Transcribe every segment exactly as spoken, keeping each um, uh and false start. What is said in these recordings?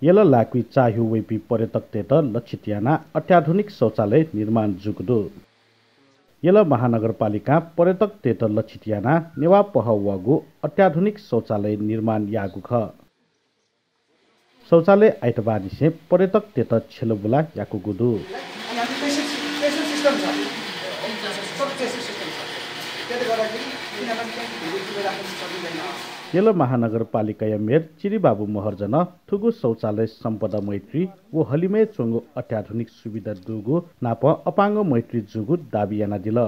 यल लाय्‌कुइ चाःह्यू वइपिं पर्यटकतय्‌त लक्षित यानाः अत्याधुनिक शौचालय निर्माण जूगु दु। यल महानगरपालिकां पर्यटकतय्‌त लक्षित यानाः नेवाः पहः वःगु अत्याधुनिक शौचालय निर्माण याःगु खः। शौचालय आइतबारनिसें पर्यटकतय्‌त छ्यलबुला याकूगु दु। यल महानगरपालिकाया मेयर चिरिबाबु महर्जनं थुगु शौचालय सम्पदा मैत्री व हलिमय् च्वंगु अत्याधुनिक सुविधा दुगु नापं अपांग मैत्री जूगु दाबी यानादिल।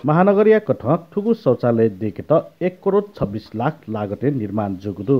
महानगरया कथं थुगु शौचालय दय्‌केत एक करोड छब्बिस लाख लागतय् निर्माण जूगु दु।